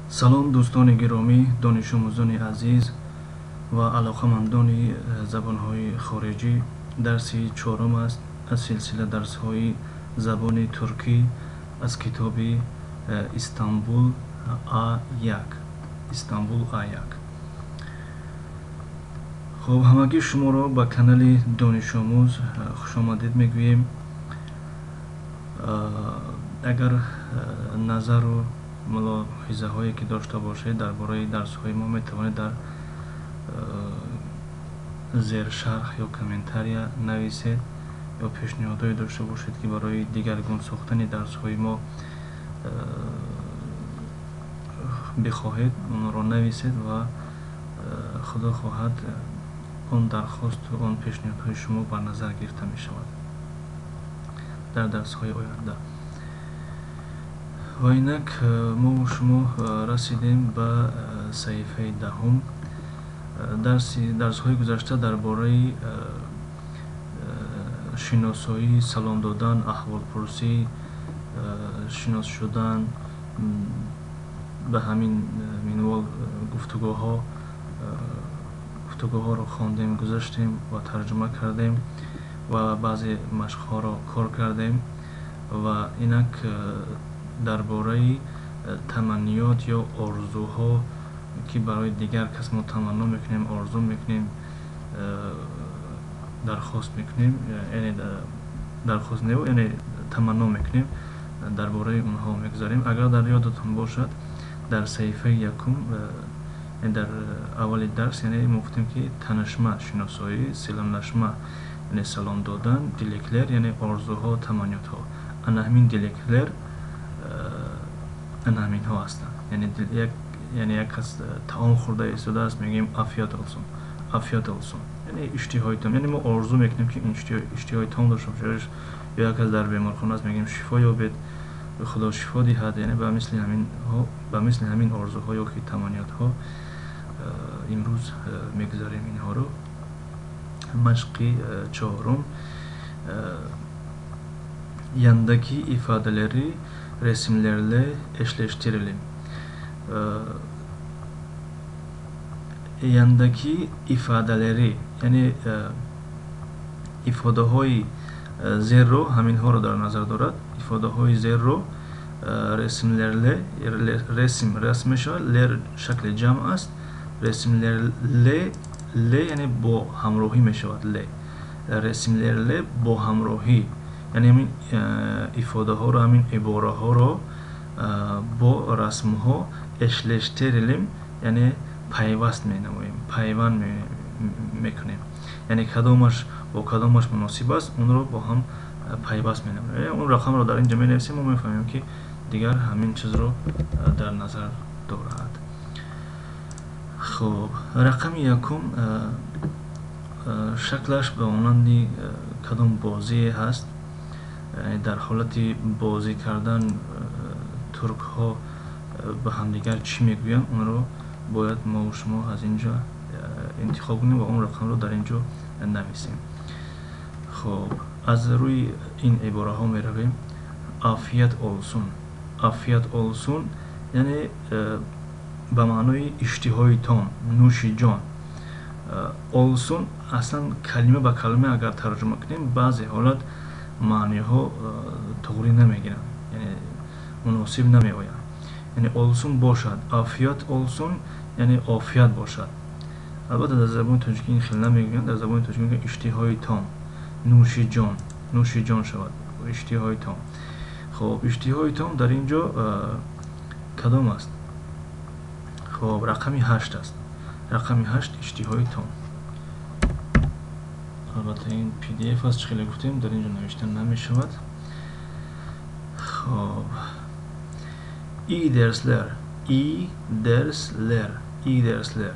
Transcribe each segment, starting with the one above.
Салом, дӯстони гиромӣ, донишомӯзони азиз ва алоқамандони забонҳои хориҷӣ. Дарси чорум аст аз силсила дарсҳои забони туркӣ аз китоби Истанбул А1, Истанбул А1. Хуб, ҳамагӣ шуморо ба канали Донишомӯз хушомадед мегӯем. Агар назару мулоҳизаҳое ки дошта бошед дар бораи дарсҳои мо, метавонед дар зершарҳ ё комментария нависед ё пешниҳодҳое дошта бошед, ки барои дигаргун сохтани дарсҳои мо бихоҳед, онро нависед ва худо хоҳад, он дархосту он пешниҳодҳои шумо бар назар гирифта мешавад дар дарсҳои оянда. Ва инак мо шумо расидем ба саҳифаи 10-ум. Дарсҳои гузашта дар бораи шиносоӣ, салом додан, аҳволпурсӣ, шинос шудан, ба ҳамин минвол гуфтугӯҳоро хондем, гузаштем ва тарҷума кардем ва баъзе машқҳоро кор кардем. Ва инак дар бораи таманниёт ё орзуҳо, ки барои дигар кас мо таманно мекунем, орзу мекунем, дархост мекунем, яъне дархост не, яъне таманно мекунем, дар бораи онҳо мегузарем. Агар дар ёдатон бошад, дар саҳифаи якум, дар аввали дарс, яъне мо гуфтем, ки tanışma, шиносоӣ, selamlaşma, яъне салом додан, dilekler, яъне орзуҳо, таманниётҳо. Ана ҳамин dilekler ана ҳаминҳо ҳастанд. Яъне як кас таом хӯрда истодааст, мегӯем: "Afiyet olsun, afiyet olsun", яъне иштиҳои том, яъне мо орзу мекунем, ки иштиҳои том дошта бошад. Ё як кас дар беморхона аст, мегӯем: "Шифо ёбед, худо шифо диҳад". Яъне ба мисли ҳаминҳо, ба мисли ҳамин орзуҳо ё ки таманниётҳо имрӯз мегузарем инҳоро. Машқи чорум: yandaki ifadeleri resimlerle eşleştirelim. Yandaki ifadeleri, яъне ифодаҳои зерро, ҳаминҳоро дар назар дорад. Ифодаҳои зерро resimlerle, resim расм мешавад, ler шакли ҷамъ аст, resimlerle, le яъне бо ҳамроҳӣ мешавад, le resimlerle бо ҳамроҳӣ, яъне ҳамин ифодаҳоро, ҳамин ибораҳоро бо расмҳо eşleştirelim, яъне пайваст менамоем, пайванд мекунем, яъне кадомаш бо кадомаш муносиб аст, онро бо ҳам пайваст менамоем. Он рақамро дар ин ҷо менависем, мо мефаҳмем, ки дигар ҳамин чизро дар назар дорад. Хуб, рақами якум шаклаш ба монанди кадом бозие ҳаст. Дар ҳолати бозӣ кардан туркҳо ба ҳамдигар чӣ мегӯянд, онро бояд мову шумо аз ин ҷо интихоб кунем ва он рақамро дар ин ҷо нависем. Хуб, аз рӯи ин ибораҳо меравем. Afiyet olsun, afiyet olsun, яъне ба маънои иштиҳои том, нӯши ҷон. Olsun аслан калима ба калима агар тарҷума кунем, баъзе ҳолат маъниҳо туғрӣ намегиранд, яъне муносиб намеоянд. Яъне olsun бошад, afiyet olsun, яъне офият бошад. Албатта, дар забони тоҷикӣ ин хел намегӯянд. Дар забони тоҷикӣ мегӯянд иштиҳои том, нӯши ҷон, нӯши ҷон шавад, иштиҳои том. Хуб, иштиҳои том дар ин ҷо кадом аст? Хуб, рақами 8 аст, рақами 8, иштиҳои том. Албатта, ин PDF аст, чӣ хеле гуфтем, дар ин ҷо навишта намешавад. Хуб, iyi dersler, iyi dersler, iyi dersler,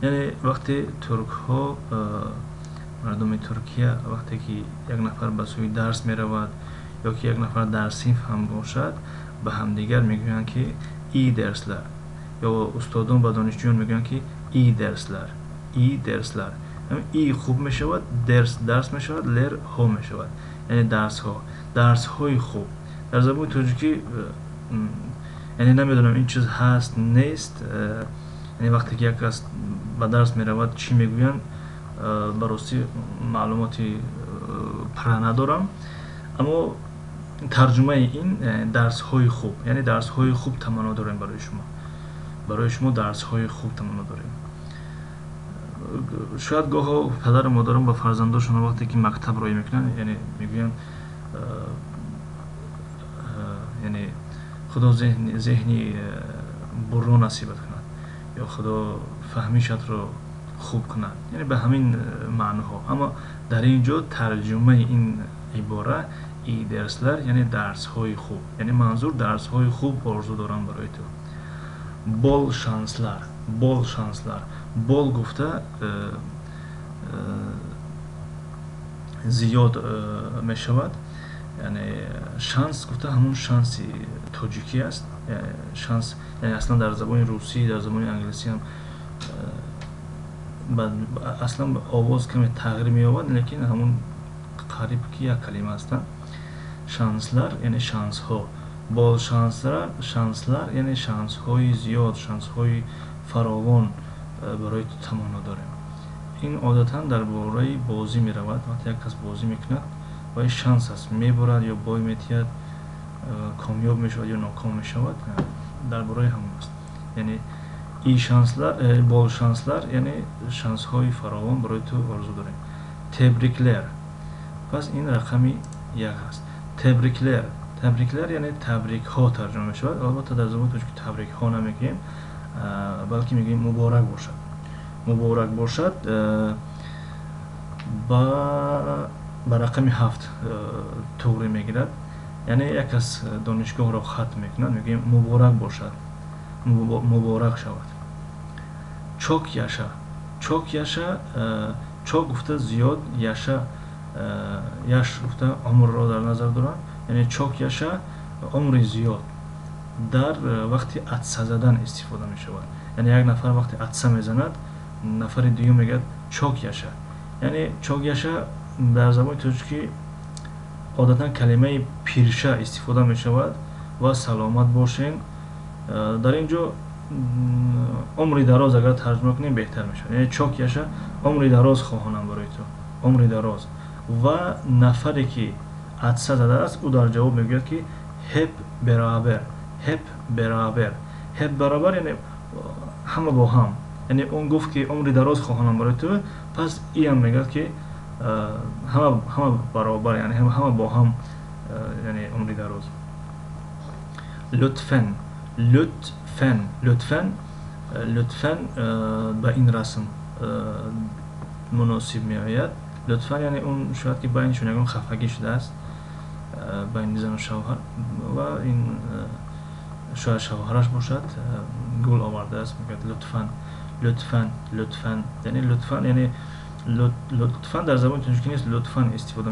яъне вақте туркҳо, мардуми Туркия, вақте ки як нафар ба сӯи дарс меравад ё ки як нафар дар синф ҳам бошад, ба ҳамдигар мегӯянд, ки iyi dersler, ё устодон ба донишҷӯён мегӯянд, ки iyi dersler, iyi dersler. Iyi хуб мешавад, ders дарс мешавад, ler ҳо мешавад, яъне дарсҳо, дарсҳои хуб. Дар забони тоҷикӣ Яъне намедонам ин чиз ҳаст, нест. Яъне вақте ки як кас ба дарс меравад, чӣ мегӯянд, ба ростӣ маълумоти пурра надорам. Аммо тарҷумаи ин дарсҳои хуб, яъне дарсҳои хуб таманно дорем барои шумо. Барои шумо дарсҳои хуб таманно дорем. Шояд гоҳо падару модарон ба фарзандошон вақте ки мактаб роҳӣ мекунанд, яъне мегӯянд, яъне Худо зеҳни бурро насибат кунад ё Худо фаҳмишатро хуб кунад, яъне ба ҳамин маъноҳо. Аммо дар ин ҷо тарҷумаи ин ибора iyi dersler, яъне дарсҳои хуб, яъне манзур дарсҳои хуб орзу дорам барои ту. Bol şanslar, bol şanslar. Bol гуфта зиёд мешавад, яъне шанс гуфта ҳамон шанси тоҷикӣ аст. Шанс яъне аслан дар забони русӣ, дар забони англисӣ ҳам аслан овоз каме тағйир меёбад, лекин ҳамон қариб ки як калима ҳастанд. Şanslar яъне шансҳо, bol şanslar, şanslar яъне шансҳои зиёд, шансҳои фаровон барои ту таманно дорем. Ин одатан дар бораи бозӣ меравад. Вақте як кас бозӣ мекунад, вай шанс аст, мебурад ё бой метиҳад, комёб мешавад ё ноком мешавад, дар бораи ҳамон аст. Яъне iyi şanslar, bol şanslar яъне шансҳои фаровон барои ту орзу дорем. Tebrikler. Пас ин рақами як аст. Tebrikler. Tebrikler яъне табрикҳо тарҷума мешавад. Албатта дар забони тоҷикӣ табрикҳо намегӯем, балки мегӯем муборак бошад. Муборак бошад ба рақами 7 туғри мегирад. Яъне як кас донишгоҳро хатм мекунад, мегӯем муборак бошад, муборак шавад. Çok yaşa. Çok yaşa, çok гуфта зиёд, yaşa, яш гуфта умрро дар назар доранд. Яъне çok yaşa, умри зиёд. Дар вақти атса задан истифода мешавад. Яъне як нафар вақти атса мезанад, нафари дуюм мегӯяд çok yaşa. Яъне çok yaşa дар забони тоҷикӣ одатан калимаи пирша истифода мешавад ва саломат бошен. Дар ин ҷо умри дароз агар тарҷума кунем беҳтар мешавад. Яъне çok yaşa, умри дароз хоҳонам барои ту, умри дароз. Ва нафаре ки атса задааст, ӯ дар ҷавоб мегӯяд ки hep beraber, hep beraber. Hep beraber яъне ҳама бо ҳам. Яъне он гуфт ки умри дароз хоҳонам барои ту, пас иам мегӯяд ки ҳама баробар, яъне ҳама бо ҳам, яъне умри дароз. Lütfen, lütfen, lütfen, lütfen ба ин расм муносиб меояд. Лутфан яъне он шояд ки байнишон ягон хафагӣ шудааст байни зану шавҳар, ва ин шояд шавҳараш бошад, гул овардааст, мегӯяд лутфан, лутфан, лутфан. Яъне лутфан, яъне лутфан дар забони тоҷикӣ нест, лутфан истифода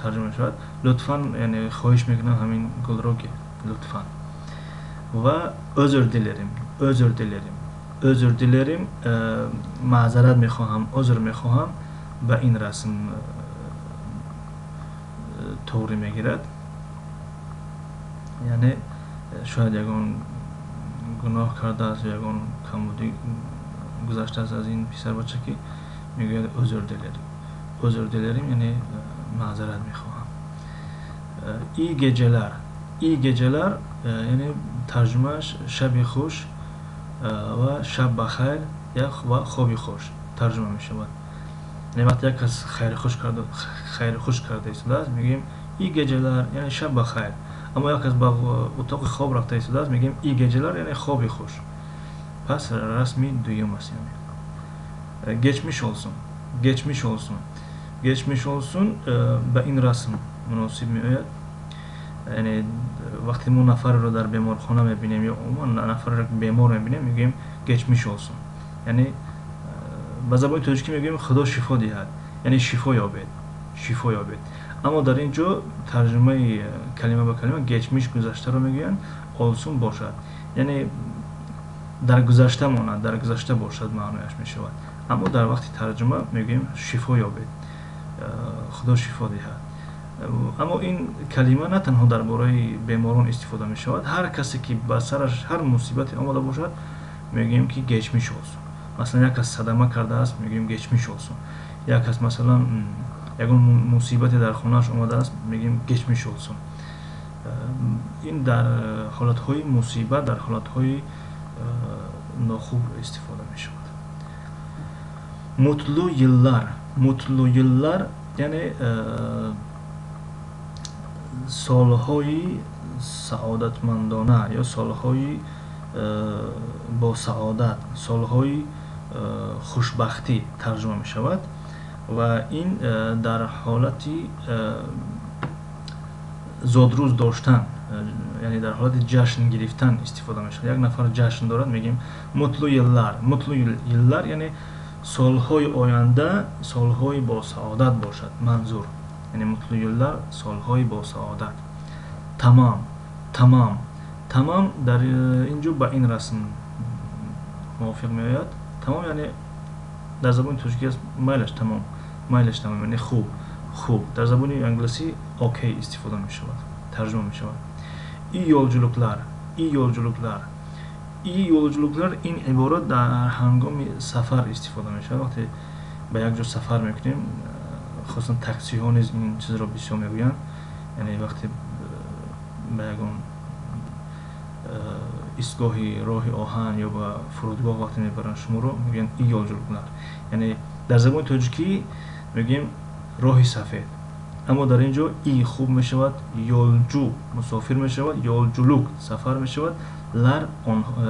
тарҷума мешавад. Лутфан яъне хоҳиш мекунам ҳамин гулро гир, лутфан. Ва özür dilerim, özür dilerim, özür dilerim, маъзарат мехоҳам, узр мехоҳам, ба ин расм туғри мегирад. Яъне шояд ягон гуноҳ кардааст ё ягон камбудӣ гузаштааст аз ин писарбача ки мегӯяд özür dilerim. Özür dilerim яъне маъзарат мехоҳам. İyi geceler, iyi geceler яъне тарҷумааш шаби хуш ва шаб ба хайр ва хоби хуш тарҷума мешавад. Яъне вақте як кас хайрхуш карда истодааст, мегӯем iyi geceler, яъне шаб ба хайр. Аммо як кас ба утоқи хоб рафта истодааст, мегӯем iyi geceler, яъне хоби хуш. Пас расми дуюм аст. Яъне geçmiş olsun, geçmiş olsun, geçmiş olsun ба ин расм муносиб меояд. Яъне вақте мо нафарро дар беморхона мебинем ё умуман нафарро бемор мебинем, мегӯем geçmiş olsun. Яъне ба забони тоҷикӣ мегӯем Худо шифо диҳад, яъне шифо ёбед, шифо ёбед. Аммо дар ин ҷо тарҷумаи калима ба калима geçmiş гузаштаро мегӯянд, olsun бошад, яъне дар гузашта монад, дар гузашта бошад маънояш мешавад. Аммо дар вақти тарҷума мегӯем шифо ёбед, Худо шифо диҳад. Аммо ин калима на танҳо дар бораи беморон истифода мешавад. Ҳар касе ки ба сараш ҳар мусибате омада бошад, мегӯем ки geçmiş olsun. Масалан, як кас садама кардааст, мегӯем geçmiş olsun. Як кас, масалан, ягон мусибате дар хонааш омадааст, мегӯем geçmiş olsun. Ин дар ҳолатҳои мусибат, дар ҳолатҳои нохуб истифода мешавад. Mutlu yıllar. Mutlu yıllar яъне солҳои саодатмандона ё солҳои босаодат, солҳои хушбахтӣ тарҷума мешавад ва ин дар ҳолати зодрӯз доштан, яъне дар ҳолати ҷашн гирифтан истифода мешавад. Як нафар ҷашн дорад, мегӯем mutlu yıllar. Mutlu yıllar яъне солҳои оянда солҳои босаодат бошад, манзур. Яъне mutlu yıllar солҳои босаодат. Tamam, tamam, tamam дар ин ҷо ба ин расм мувофиқ меояд. Тамом яъне дар забони тоҷикӣ аст майлаш тамом, майлаш тамом яъне хуб, хуб. Дар забони англисӣ okay истифода мешавад, тарҷума мешавад. İyi yolculuklar, iyi yolculuklar. İyi yolculuklar ин ибора дар ҳангоми сафар истифода мешавад. Вақте ба як ҷо сафар мекунем, хусусан таксиҳо низ ин чизро бисёр мегӯянд. Яъне вақте ба ягон истгоҳи роҳи оҳан ё ба фурудгоҳ вақте мебаранд шуморо, мегӯянд iyi yolculuklar. Яъне дар забони тоҷикӣ мегӯем роҳи сафед, аммо дар ин ҷо и хуб мешавад, yolcu мусофир мешавад, yolculuk сафар мешавад, lar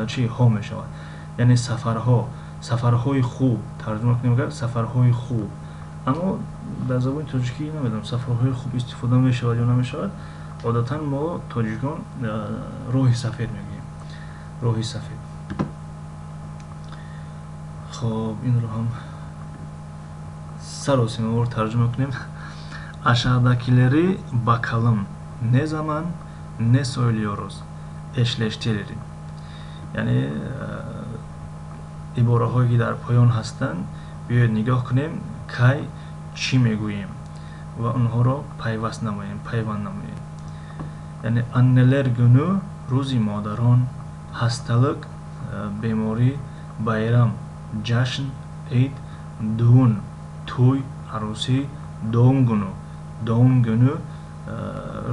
чи ҳо мешавад. Яъне сафарҳо, сафарҳои хуб тарҷума кунем агар сафарҳои хуб. Аммо дар забони тоҷикӣ намедонам сафарҳои хуб истифода мешавад ё намешавад. Одатан мо тоҷикон роҳи сафед мегӯем, роҳи сафед. Хоб, инро ҳам саросимавор тарҷума кунем. Aşağıdakileri bakalım ne zaman ne söylüyoruz eşleştirelim. Яъне ибораҳое ки дар поён ҳастанд, биёед нигоҳ кунем кай чӣ мегӯем ва онҳоро пайваст намоем, пайванд намоем. Яъне anneler günü рӯзи модарон, hastalık беморӣ, bayram ҷашн, ид, düğün тӯй, арӯсӣ, doğum günü, doğum günü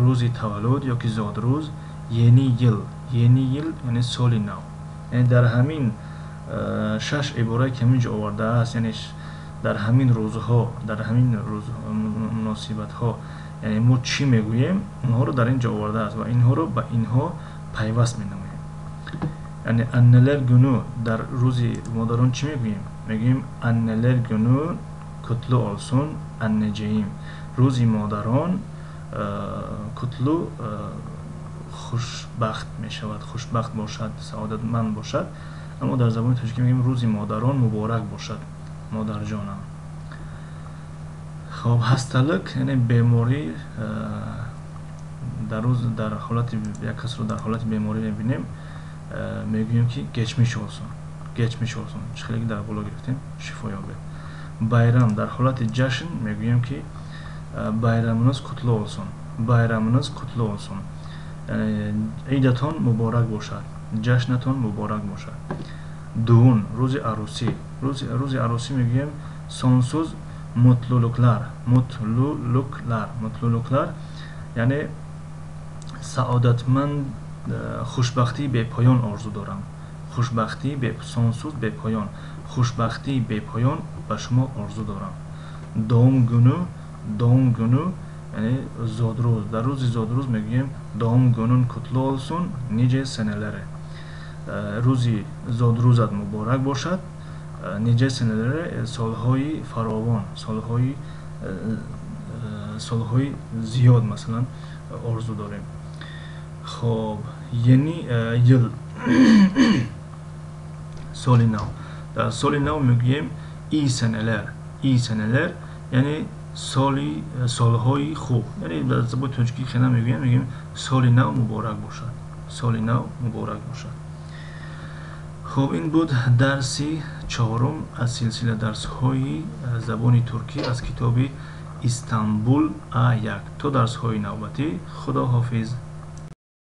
рӯзи таваллуд ёки зодрӯз, yeni yıl, yeni yıl яъне соли нав. Яъне дар ҳамин шаш иборае ки ҳамин ҷо овардааст, яъне дар ҳамин рӯзҳо, дар ҳамин муносибатҳо, яъне мо чӣ мегӯем, онҳоро дар ин ҷо овардааст ва инҳоро ба инҳо пайваст менамоем. Яъне anneler günü дар рӯзи модарон чӣ мегӯем? Мегӯем anneler günü kutlu olsun anneciğim. Рӯзи модарон kutlu хушбахт мешавад, хушбахт бошад, саодатманд бошад. Аммо дар забони тоҷикӣ мегӯем рӯзи модарон муборак бошад, модарҷонам. Хоб, hastalık яъне беморӣ. Дар рӯз дар ҳолати як касро дар ҳолати беморӣ мебинем, мегӯем ки geçmiş olsun, geçmiş olsun. Чӣ хеле ки дар боло гирифтем, шифо ёбед. Bayram дар ҳолати ҷашн мегӯем ки bayramınız kutlu olsun, bayramınız kutlu olsun. Яъне идатон муборак бошад, ҷашнатон муборак бошад. Düğün рӯзи арӯсӣ, рӯзи арӯсӣ мегӯем sonsuz mutluluklar, mutluluklar, mutluluklar яъне саодатманд, хушбахтии бепоён орзу дорам. Хушбахтии sonsuz бепоён, хушбахтии бепоён ба шумо орзу дорам. Doğum günü, doğum günü яъне зодрӯз. Дар рӯзи зодрӯз мегӯем doğum günün kutlu olsun nice senelere. Рӯзи зодрӯзат муборак бошад, nice senelere солҳои фаровон, солҳои зиёд масалан орзу дорем. Хоб, yeni yıl соли нав. Дар соли нав мегӯем iyi seneler, iyi seneler яъне солҳои хуб. Яъне дар забони тоҷикӣ хела мегӯем, мегӯем соли нав муборак бошад, соли нав муборак бошад. Хоб, ин буд дарси чорум аз силсила дарсҳои забони туркӣ аз китоби Истанбул А1. То дарсҳои навбатӣ, худо ҳофиз.